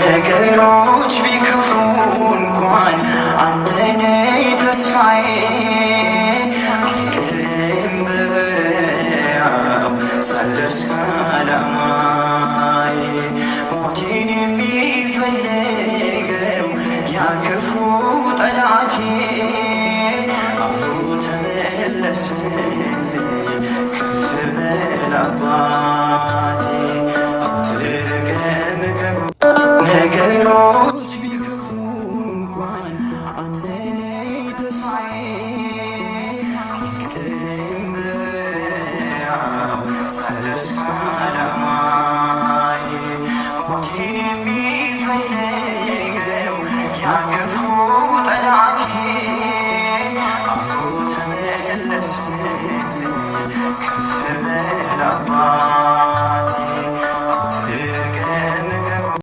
ነገሮች ቢከፉ እንኳን አንተ ነህ ተስፋዬ። አልቀርም በበረሃው ሳልደርስ ከዓላማዬ። ሞቴን የሚፈልገው ያ ክፉ ጠላቴ አፍሮ ተመለሰልኝ። ከፍ በል አባቴ፣ አትርቅም ነገሮች ቢከፉ እንኳን አንተ ነህ ተስፋዬ። አልቀርም በበረሃው ሳልደርስ ከዓላማዬ። ሞቴን የሚፈልገው ያ ክፉ